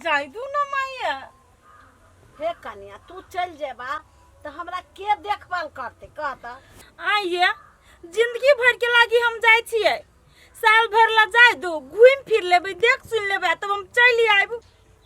जाय दू ना माइया। हे कनिया, तू चलि जेबा तऽ हमरा के देखभाल करतै, कह तऽ। आइये जिंदगी भर के लागी हम जाइ छियै, साल भर ला जाय दू, घूमि फिर लेबै, देख सुन लेबै, तब हम चलि आयब।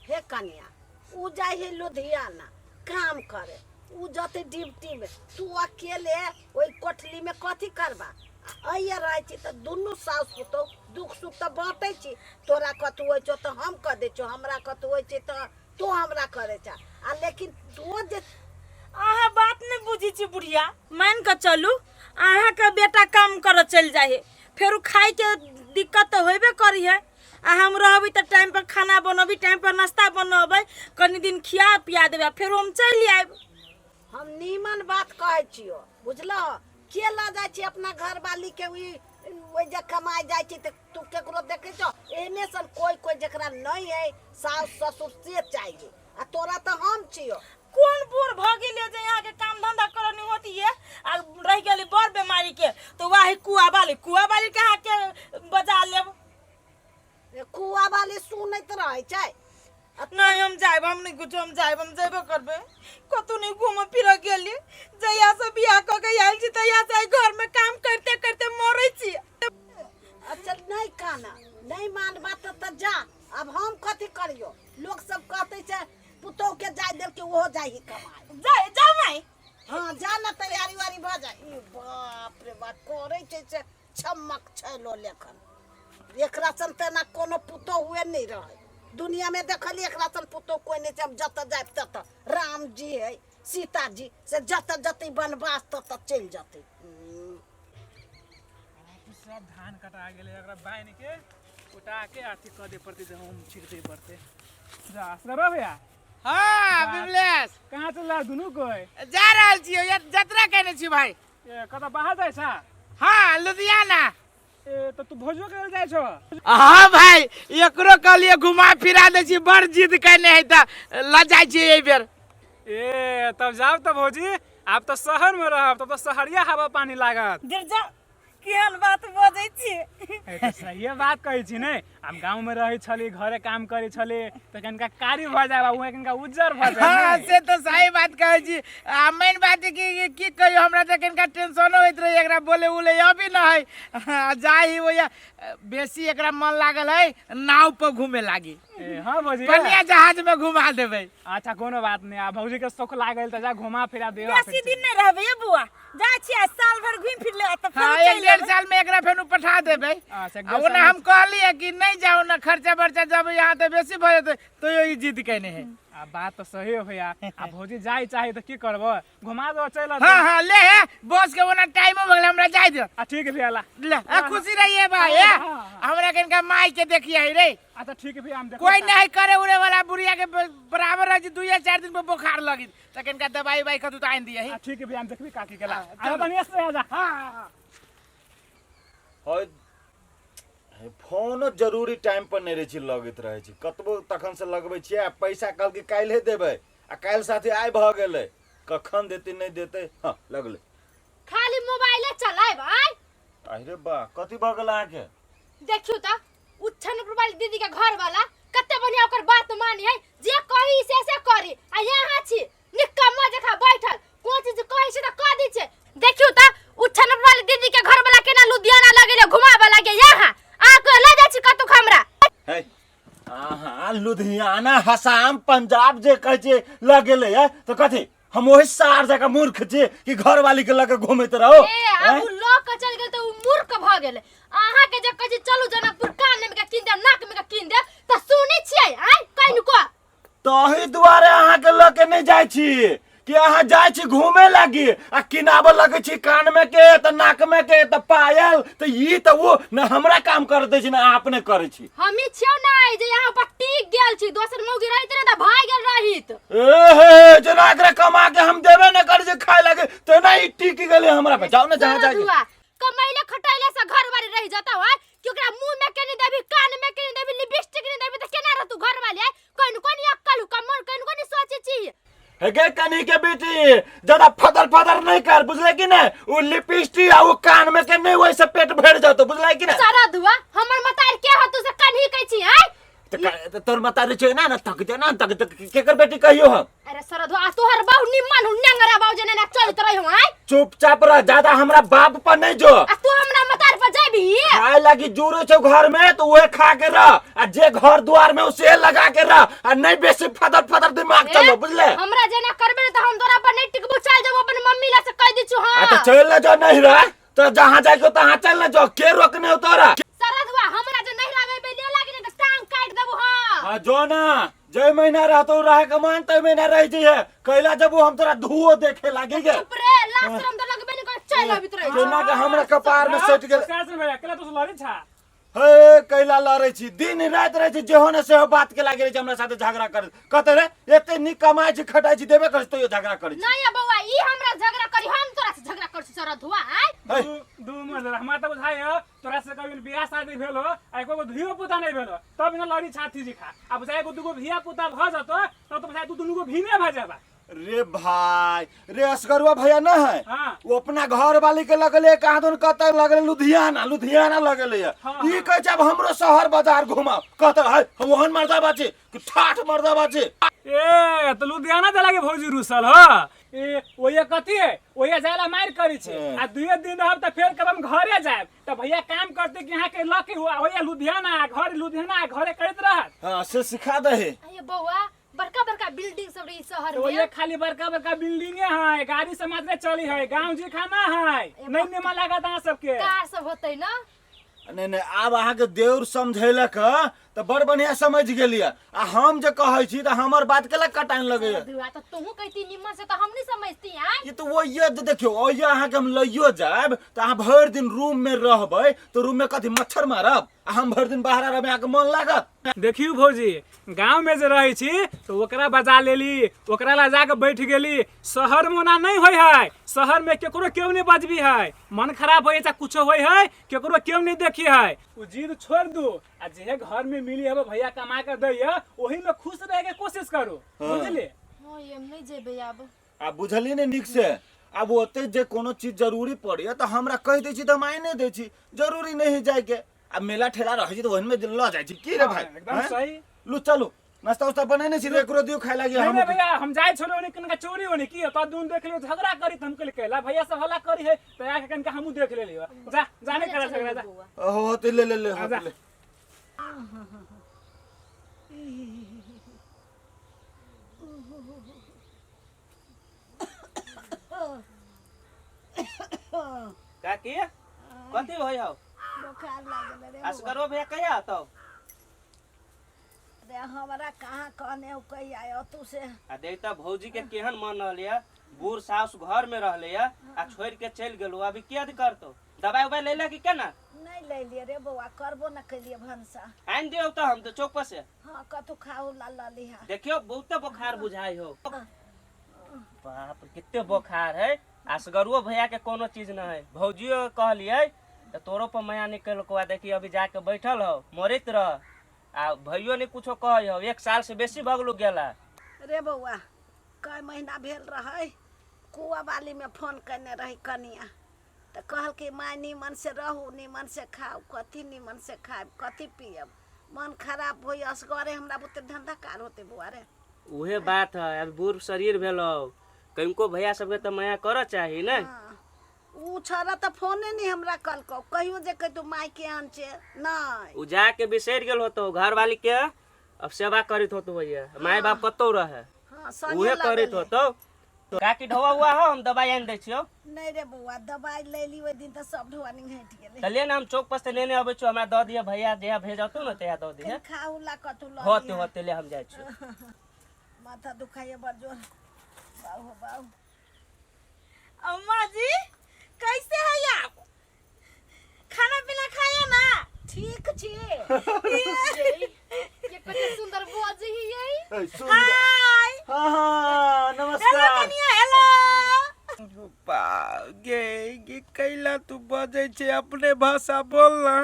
हे कनिया, उ जाइ है लुधियाना काम करे, उ जतै ड्यूटीमे, तू अकेले ओहि कोठलीमे कथी करबा? आ अइए रहै छी तऽ दुनू साउस पुतोहु दुख सुख तऽ बाँटै छी। तोरा कतहु होइ छौ तऽ हम कऽ दै छियौ, हमरा कतहु होइ छै तऽ तू हमरा करै छह। आ लेकिन तू जे अहाँ बात नहि बुझै छी बुढ़िया। मान कऽ चलू अहाँके बेटा काम करऽ चलि जाइ है, फेर खाइके दिक्कत तऽ होबे करी है। आ हम रहबै तऽ टाइम पर खाना बनबी, टाइम पर नाश्ता बनबै, कनि दिन खिया पिया देबै, आ फेर हम चलि आयब। हम नीमन बात कहै छियौ, बुझलहो? के लऽ जाइ छी अपना घरवाली के? ओहि जे कमाइ जाइ छी तऽ तू केकरो देखै छौ एहने सन? कोइ कोइ जकरा नहि है साउस ससुर से चाहिए, आ तोरा तऽ हम छियौ। कोन बूढ़ भऽ गेलियै जे अहाँके काम धंधा करऽ नहि होतियै? आ रहि गेली बड़ बीमारी के तऽ वाही कुआ बाली, कुआ बाली के अहाँके बजा लेब। कुआ वाली सुनैत रहै छै। नहीं, हम जायब, हम नहीं कुछो, हम जायब, हम जेबे करबै। कतौ नहीं घूमऽ फिरऽ गेली, जहिया से बियाह कऽ के आयल छी तहिया से एहि घर में काम करते करते मरै छी। अच्छा, नहीं काना, नहीं मानबा तऽ जा। अब हम कथी करियो? लोग सब कहते छै पुतोह के जाय देलकै, ओहो जाइ ही कमाए। जाय जाउ माय। हाँ, जा ना, तैयारी उयारी भऽ जाय। ई बाप रे बाप, करै छै से चमक छैलो लेखन। एकरा सन तेना कोनो पुतोह हुए नहीं रहे दुनिया में। देखलिए एकरा सन पुतोह कोई नहीं छै। हम जतऽ जायब ततऽ राम जी है, सीता जी से जतऽ जतै वनवास ततऽ चलि जतै। सब धान कटा गेलै, एकरा बान्हि के उठा के अथी कऽ दे पड़तै, गहूँम छीट दे पड़तै। जा असगरो भैया। हाँ विमलेश, कहाँ चल रहा दुनू कोई? जा रहल छियै, यात्रा केने छी भाई। ए, कतऽ बाहर जाइ छा? हाँ, लुधियाना। ए, तऽ तू भोजो करे जाइ छौ? हाँ भाई, एकरो कहलिए घुमा फिरा दै छी, बड़ जिद केने है तऽ लऽ जाइ छियै एहि बेर। ए, तब जाब तऽ भौजी, आब तऽ शहर में रहब, तब तऽ शहरिया हवा पानी लागत। गिरजा, केहन बात बजै छी? ए, तऽ सहिए बात कहै छी ने। हम गाँव में रहै छली, घरे काम करै छली, तऽ कनिका कारी भऽ जाय, उहे कनिका उज्जर भऽ जाय। हाँ। ने? से तऽ सही बात कहै छी। आ मेन बात है कि की कहियो, हमरा तऽ कनिका टेंशनो होइत रहै, एकरा बोले उले अभी न है। आ जाइ ओया बेसी एकरा मन लागल है नाव पर घूमे लागी। ए, हाँ भौजी। पनिया जहाज में घुमा देबै। अच्छा, कोनो बात नहीं। आ भौजी के सुख लागल तऽ जा घुमा फिरा दियौ। बेसी दिन नहीं रहबै ये बुआ, जाइ छी आ साल भर घुमि फिर ले तऽ फेर हाँ, एक चलि डेढ़ एबै। साल में एकरा फेर पठा देबै। अच्छा, एक आ डेढ़ ओना साल में- हम कहलियै कि नहीं जाओ ना, खर्चा बर्चा जब यहाँ तऽ बेसी भऽ जेतै, तो ई जिद केने है। आ बात तऽ सही हो भैया। आ भौजी जाइ चाही तऽ की करबो, घुमा दो, चलि अतै। हाँ हाँ, ले हे बस के ओना टाइमो भऽ गेल, हमरा जाय दो। आ ठीक है भैया, ला। ले, आ खुशी रहिए भाई। ए, हाँ, हाँ। हमरा कनिका माई के देखिए रे। अच्छा ठीक है भैया, हम देखबै। कोई नहीं करे उड़े वाला, बुढ़िया के बराबर रह जी, 2 या 4 दिन पर बुखार लगी तऽ कनिका दवाई उवाई कतू तऽ आनि दिए। आ ठीक है भैया, हम देखबी काकी के। ला। हाँ, आ चलो। बढ़िया से आ जा। हाँ हाँ, हाँ। है फोनो जरूरी टाइम पर नहि रहै छै लगैत रहै छै। कतबो तखन से लगबै छियै। आ पैसा कहलकै काल्हे देबै, आ काल्हि साथे आइ भऽ गेलै। कखन देतै नहि देतै? हँ, लगलै। खाली मोबाइले चलायब आय। अरे बा, कथी भऽ गेल अहाँके? देखियौ तऽ उच्छन वाली दीदी के घर वाला कते बढ़िया, ओकर बात मानी है, जे कही से से करी, आ यहाँ छी निकम्मा जखा बैठल, कोन चीज कहै छै तऽ कह दै छै। देखियौ तऽ उच्छन वाली दीदी के घर वाला केना लुधियाना लगेले घुमाबऽ लागे, यहाँ अहाँ के लऽ जाइ छी कतौ हमरा? है, अहाँ लुधियाना, हसाम, पंजाब जे कहै छियै लगेले है, तऽ कथी हम ओहि सार जकाँ मूर्ख छी कि घरवाली के लऽ के घूमैत रहो? ए, आब उ लऽ के चल गेल तऽ उ मूर्ख भऽ गेल। अहाँ के जे कहै छी चलू जनकपुर, कान में के कीन देब, नाक में के कीन देब, तऽ सुनै छियै आय कहिन को? तही दुआरे अहाँके लऽ के नहि जाइ छी कि अहाँ जाइ छी घूमे लागी आ किनाबऽ लगै छी कान में के तऽ नाक में के तऽ पायल तऽ ई तऽ ओ ने हमरा काम कर दै छी ने अहाँ अपने करै छी। हमी छियौ नै जे यहाँ पर टिक गेल छी, दोसर मौगी रहित ने तऽ भाग गेल रहित। ए हे, जेना एकरा कमा के हम देबे ने करै छी खाय लागे, तेना ई टिक गेलै हमरा पे। जाउ ने जहाँ जाके। दुआ कमैले खटैले से घर वाली रहि जतौ आय कि ओकरा मुंह में केने देबी, कान में केने देबी, लिपस्टिक ने देबी तऽ केना रहतौ घर वाली आय? कोन कोन अक्कल कमर, कोन कोन सोचे छी? हे गे कनी के बेटी, ज्यादा फदर फदर नहीं कर, बुझले कि नहीं? वो लिपस्टिक आ वो कान में के नहीं, वैसे पेट भर जातो, बुझले कि नहीं? सारा धुआ हमर मतार के हतु से कन्ही कहै छी आय? तो त तोर मतारी छै ना ना तक जे ना तक तक केकर बेटी कहियो हम? अरे सरधुआ, आ तोहर बाबू निम्मन हूँ, नेंगरा बाबू जे ना चलत रही हूँ आय। चुपचाप रह, ज्यादा हमरा बाप पर नहीं जो। आ तू हमरा मतार पर जाबी? खाए लागी जुड़े छौ घर में तो वह खा के रह, आ जे घर द्वार में उसे लगा के रह, आ नहीं बेसी फदर फदर दिमाग चलो, बुझले? हमरा जेना करबे त हम तोरा पर नहीं टिकबो, चल जेबो अपन मम्मी ला से कह दी छु। आ तो हां चल ना जो नहीं रह तो जहां जाए के तहां चल ना जो, के रोकने हो तोरा? सरधुआ, हमरा जे नहीं लागे बे ले लागी ने त टांग काट देबो। हां हां जो ना, जय महीना रहतो रहे के मान तय महीना रह जइहे, कैला जब हम तोरा धुओ देखे लागी गे। चुप रे, लास्ट शरम त लगबे नहीं कर, चल अभी तोरा। केना के हमरा कपार में सट गेल। होशियार भैया, केला तो लड़ी छा? हे कैला लड़ै छी, दिन राति रहै छी, जेहो ने सेहो बात के लागे रहै छै हमरा साथे झगड़ा कर। कहते रे एते नीक कमाइ छी खटाइ छी देबे करै छी तैयो झगड़ा करै छी। नहीं बौआ, ई हमरा झगड़ा करी, हम तोरा से झगड़ा कर छी सरधुआ आय। हे। दू मर्द, हमरा त बुझाइ हो तोरा से कभी बियाह शादी भेल हो आ एको गो धियो पुता नहीं भेल हो तब न लड़ी छाती जी खा। आ बुझाइ एगो दूगो धिया पुता भ जतो तब तो बुझाइ तू दुनू गो भीने भ जाबा। रे भाई रे, असगरुआ भैया न है। हाँ। वो अपना घर वाली के लगले कहाँ दुन कत लगले लुधियाना, लुधियाना लगले है। हाँ, ई कहै छै अब हमरो शहर बाजार घुमाओ, कहते है हम ओहन मर्दा बाची कि ठाठ मर्दा बाची। ए तो लुधियाना जा लागे भौजी रुसल हो। ए ओये कथी है, ओये जायला मार करी छे। हाँ। आ दुए दिन रहब त फेर कब हम घरे जायब त भैया काम करते कि यहाँ के लके हुआ ओये लुधियाना घर, लुधियाना घरे करत रहत। हां से सिखा दहे। अरे बौआ, बड़का बड़का बिल्डिंग सब रही शहर तो में। ये खाली बड़का बड़का बिल्डिंग है, गाड़ी से मात्र चली है, गांव जी खाना है नहीं निमन लागत अहाँ सबके। कार सब होते ना? नहीं नहीं, आब अहाँके देउर समझेलक तऽ बड़ बढ़िया समझ गेलियै, आ हम जे कहै छी तऽ हमर बात केला कटाइन लगैया? दुआ तऽ तोहू कहती निमन से तऽ हम नहीं समझती हैं। ई तऽ ओहिये जे देखियौ, ओहिये अहाँके हम लइयो जायब तऽ अहाँ भरि दिन रूम में रहबै तऽ रूम में कथी मच्छर मारब, आ हम भरि दिन बाहर रहबै अहाँके मन लागत? देखियौ भौजी, गाँव में जे रहै छी तऽ ओकरा बजा लेली, ओकरा ला जाके बैठ गेली। शहर में ओना नहीं होइ है, शहर में केकरो केओ नहीं बजबी है, मन खराब होइ है चाहे कुछो होइ है केकरो केओ नहीं देखी है। उ जिद छोड़ दू आ जेहे घर में मिली हबे भैया कमा के दैया ओही में खुश रहे के कोशिश करू। हाँ। बुझली? हां, ये हम नहीं जेबे आब। आ बुझलियै ने नीक से? आब ओते जे कोनो चीज जरूरी पड़ैया तऽ हमरा कहि दै छी तऽ हम आनि दै छी, जरूरी नहीं है जाइके। आ मेला ठेला रहै छै तऽ ओहन में लऽ जाइ छी की रे भाई? एकदम हैं? सही। लू चलू, नाश्ता उस्ता बनेने छी, एकरो दियौ खाय लागी। नहीं हम नहीं भैया, हम जाए छोड़ो नहीं कनका चोरी होने की तो दून देख लियो झगड़ा करी त हम कहले कैला भैया सब हल्ला करी है त आके कनका हमहू देख ले लियो। जा जाने करा झगड़ा जा। हो ते ले ले ले, हो जा। ले। काकी कथी भई हौ? बोखार लागल रे। असगरो भैया कहिया आतौ? रे हमरा कहाँ कहने हो कहिया आयो तू से। आ देख त भौजी के केहन मन रहले या, बूढ़ सास घर में रहले या आ छोड़ के चलि गेलो, अभी किया करतौ? दवाई उवाई लेला कि केना? नहीं ले लिए रे बौआ, करबो न कैलिए भनसा। आनि दियौ त हम त चौक पर से। हाँ कतौ खाओ ला ल लिहा। देखियौ बहुते बोखार बुझाइ हो। बाप रे, कते बोखार है। असगरुओ भैया के कोनो चीज न है। भौजियो के कहलियै त तोरो पर माया निकलको, आ देखी अभी जाके बैठल हो मरैत रह, आ भैयो ने कुछो कहै हो, 1 साल से बेसी भगलू गेला। रे बौआ, कई महीना भेल रहै कुआ वाली में फोन केने रही कनिया, तऽ कहलकै माय नीमन से रहू, नीमन से खाउ। कथी नीमन से खायब, कथी पियब? मन खराब होई असगरे हमरा बुते धंधा कार होते बौआ रे। उहे बात है, अभी बूढ़ शरीर भेलौ, कनिको भैया सबके तऽ माया करऽ चाही ने। हाँ, उ छोरा तऽ फोने नहीं हमरा कलकौ, कहियो जे कहितो माय के आन छे नहीं। उ जाके बिसरि गेल होतो घरवाली के, अब सेवा करैत होतो भैया, माय बाप कतौ रहे। हाँ, संगे उहे लगल करैत है। होतो। काकी ढोआ हुआ हो, हम दवाई आनि दै छियौ। नहीं रे बौआ, दवाई ले ली ओहि दिन तऽ सब ढोआ निघटि गेलै। तऽ ले ने, हम चौक पर से लेने अबै छियौ, हमरा दऽ दिअ भैया जहिया भेजतौ ने तहिया दऽ दिहे। खाऊ ला कतौ लऽ होते लिहे। होते ले हम जाइ छियौ। माथा दुखाइए बड़ जोर, बाऊ हो बाऊ। अम्मा जी कैसे है आप? खाना पीना खाया ना? ठीक छी। ये कते सुंदर बजै ही ये। ए, सुन। हाय। हाँ हाँ हेलो। नमस्कार। कनिया हेलो। बा गे गे कैला तू बजै छै अपने भाषा बोल ना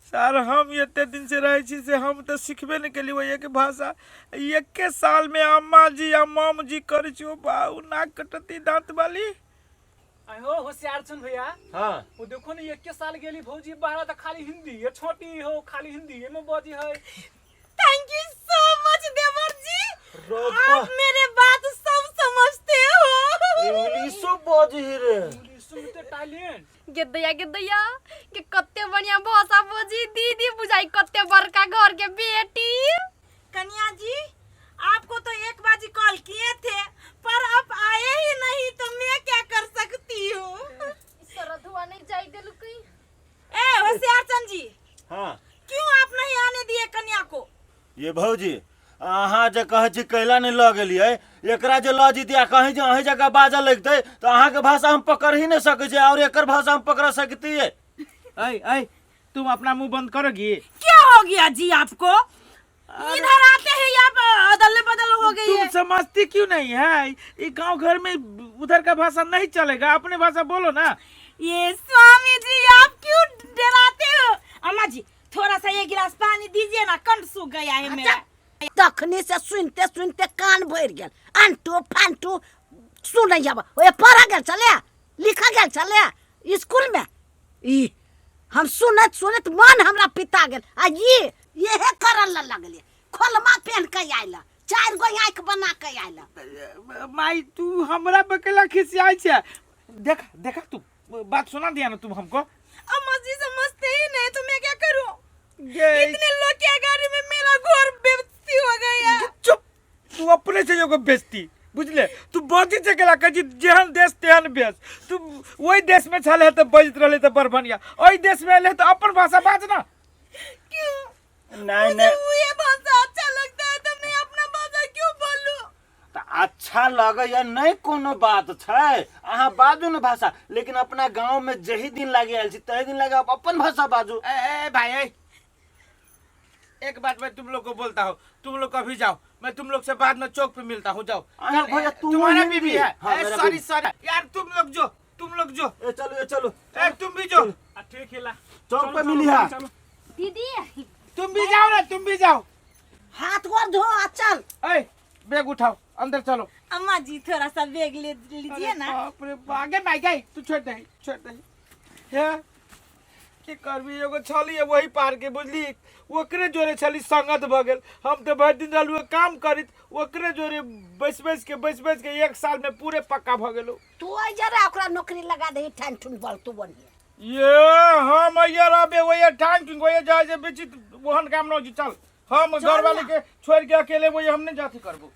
सर। हम एते दिन से रहै छी से हम तऽ सिखबे नहि केलियै ओहिके भाषा, एके साल में अम्मा जी आ माम जी करै छी। ओ बाऊ नाक कटती दांत वाली। अहो होशियार छन भैया। हाँ वो देखो ने 1 साल गेली भौजी बाहर त खाली हिंदी ये छोटी हो, खाली हिंदी ये में बजी है। त Thank you so much देवर जी, आप मेरे बात सब समझते हो। इंग्लिशो बजही रे। सुनते टैलेंट। गेदैया गेदैया के कते बढ़िया भाषा बोजी दीदी, बुझाई कते बड़का घर के बेटी। कन्या जी, आपको तो एक बाजी कॉल किए थे पर आप आए ही नहीं, तो मैं क्या कर सकती हूँ? सरधुआ नहीं जाई देलु कहीं। ए होशियार चंद जी। हाँ। क्यों आप नहीं आने दिए कन्या को? ये भौजी, अहाँ जे कहै छी कैला नहि लऽ गेलियै, एकरा जे लऽ जैतियै आ कहीं जे अहीं जकाँ बाजऽ लगितै तऽ अहाँके भाषा हम पकड़ ही नहि सकै छियै और एकर भाषा हम पकड़ सकतियै। ऐ ऐ, तुम अपना मुंह बंद करोगी? क्या हो गया जी आपको? इधर आते ही आप अदल बदल हो गई तुम है। समझती क्यों नहीं है? ये गांव घर में उधर का भाषा नहीं चलेगा, अपने भाषा बोलो ना। ये स्वामी जी, आप क्यों डराते हो? अम्मा जी, थोड़ा सा एक गिलास पानी दीजिए ना, कंठ सूख गया है मेरा। तखनी से सुनते सुनते कान भरि गेल, अंटू फांटू सुनै आब। ओए पढ़ गेल छलै, लिख गेल छलै स्कूल में, ई हम सुनैत सुनैत मन हमरा पिता गेल आ ई इहे करल ला लगले। खोलमा पेन के आयल, चारि गो आँखि बना के आयल। माई, तू हमरा पे केला खिसियाई छे? देखा देखा, तू बात सुना दिया ना तुम हमको। अम्मा जी समझते ही नहीं तो मैं क्या करूं? गे इतने लोग के गाड़ी में मेरा घोर बेइज्जती हो गया। चुप, तू अपने से एगो बेइज्जती बुझले। तू बजी छै केला कहै छी जेहन देश तेहन बेस। तू ओहि देश में छले तऽ बजैत रहले तऽ बड़ बढ़िया, ओहि देश में एले तऽ अपन भाषा बाज ना। क्यों? नहीं। मुझे नहीं। वो ये भाषा अच्छा लगता है तो मैं अपना भाषा क्यों बोलूं? तऽ अच्छा लगैया नहि कोनो बात छै, अहाँ बाजू ने भाषा, लेकिन अपना गाँव में जही दिन लागे आयल छी तही दिन लागे अपन भाषा बाजू। ए, ए भाई, ए, एक बात मैं तुम लोग को बोलता हूँ, तुम लोग कभी जाओ, मैं तुम लोग से बाद में चौक पे मिलता हूँ, जाओ। अरे भैया, तुम तुम्हारा हिंदी। बीबी है। हाँ, ए, मेरा सॉरी बीबी। सॉरी यार, तुम लोग जो, तुम लोग जो। ए चलो, ए चलो। ए तुम भी जो। आ ठीक है ला। चौक पे मिली है। चलो। दीदी। तुम भी जाओ ना, तुम भी जाओ। हाथ गोर धो आ चल। ए बैग उठाओ, अंदर चलो। अम्मा जी, थोड़ा सा बैग ले लीजिए ना। बाप रे बाप, आगे माई गई, तू छोड़ दे, छोड़ दे। हे की करबी, एगो छली वही पार के बुझली, ओकरे जोरे छली संगत भऽ गेल। हम तऽ भरि दिन रहलहुँ काम करैत, ओकरे जोरे बैस बैस के बैस बैस के एक साल में पूरे पक्का भऽ गेलहुँ। तू अइ जरा ओकरा नौकरी लगा दही, ठान ठुन बल तू बनिए। ये हम अइया रहबे ओइया ठान ठुन ओइया जाय जे बेची ओहन काम न होइ छै। चल, हम चल घरवाली ना। के छोड़ के अकेले ओइया हम नहीं जाती करबो।